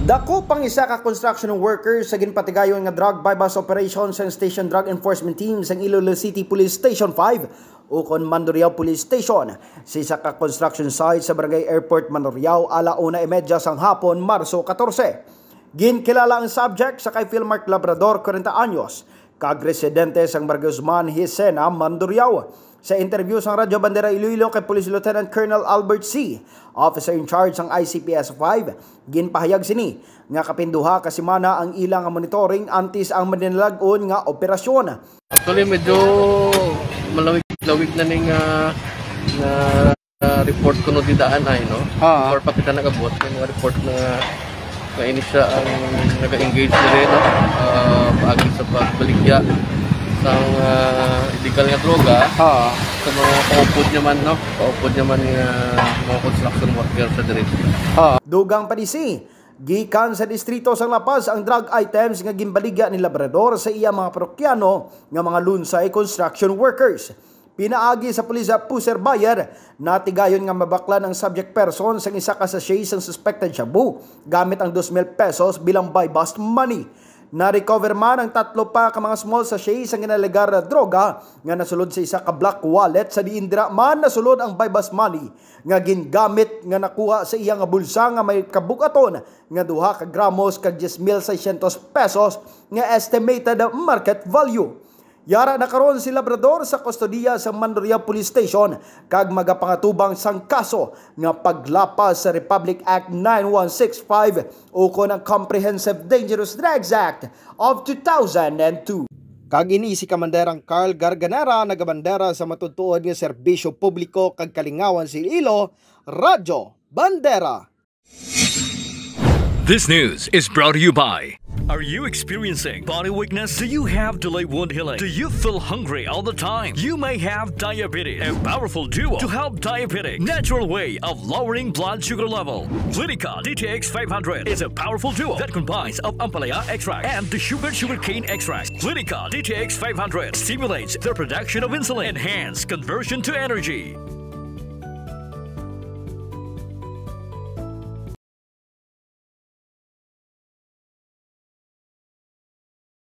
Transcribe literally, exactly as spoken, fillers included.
Dakop ang isa ka construction worker sa ginpatigayon nga drug buy-bust operation sang Station Drug Enforcement Team sang Iloilo City Police Station five ukon Mandurriao Police Station sa isa ka construction site sa Barangay Airport, Mandurriao, ala una y media sang hapon, Marso katorse. Ginkilala ang subject sa kay Philmark Labrador, kwarenta anyos, kag residente sang Barangay Guzman, Hisena, Mandurriao. Sa interview sang Radyo Bandera Iloilo kay Police Lieutenant Colonel Albert C., officer in charge sang I C P S five, ginpahayag sini nga kapin duha ka semana ang ila nga monitoring antes ang maninalag-on nga operasyon. Actually, medyo malawig-lawig na ning, ah, na ah, report kuno didaan ay, no? Ah. Before pa kita nag-abot, may mga report na nga ini siya ang nag-engage diri, no? Ah, paagi sa pagbaligya sang, ah, illegal nga droga, ah, sa mga kaupod niya man, no? Kaupod niya man nga mga construction worker sa diri. Ah. Dugang pa ni si, gikan sa distrito sang La Paz ang drug items nga ginbaligya ni Labrador sa iya mga parokyano nga mga lunsay construction workers. Pinaagi sa pulis sa Puser Bayer, natigayon nga mabaklan ang subject person sang isa ka sachet sang suspected shabu gamit ang dos mil pesos bilang buy-bust money. Na-recover man ang tatlo pa ka mga small sachet sang ginalegar na droga nga nasulod sa isa ka black wallet, sa diin dira man nasulod ang buy-bust money nga gingamit nga nakuha sa iya nga bulsa nga may kabugaton nga duha ka gramos kag diyes mil seiscientos pesos nga estimated market value. Yara na karon si Labrador sa kustodiya sa Mandurriao Police Station kag magapangatubang sang kaso nga paglapas sa Republic Act nine one six five ukon ang Comprehensive Dangerous Drugs Act of two thousand and two. Kag ini si Kamanderang Carl Garganera, nagabandera sa matutuod nga serbisyo publiko kag kalingawan sa Iloilo, Radyo Bandera. This news is brought to you by. Are you experiencing body weakness? Do you have delayed wound healing? Do you feel hungry all the time? You may have diabetes. A powerful duo to help diabetic natural way of lowering blood sugar level. Clinica D T X five hundred is a powerful duo that combines of ampalaya extract and the sugar sugarcane extract. Clinica D T X five hundred stimulates the production of insulin, enhance conversion to energy.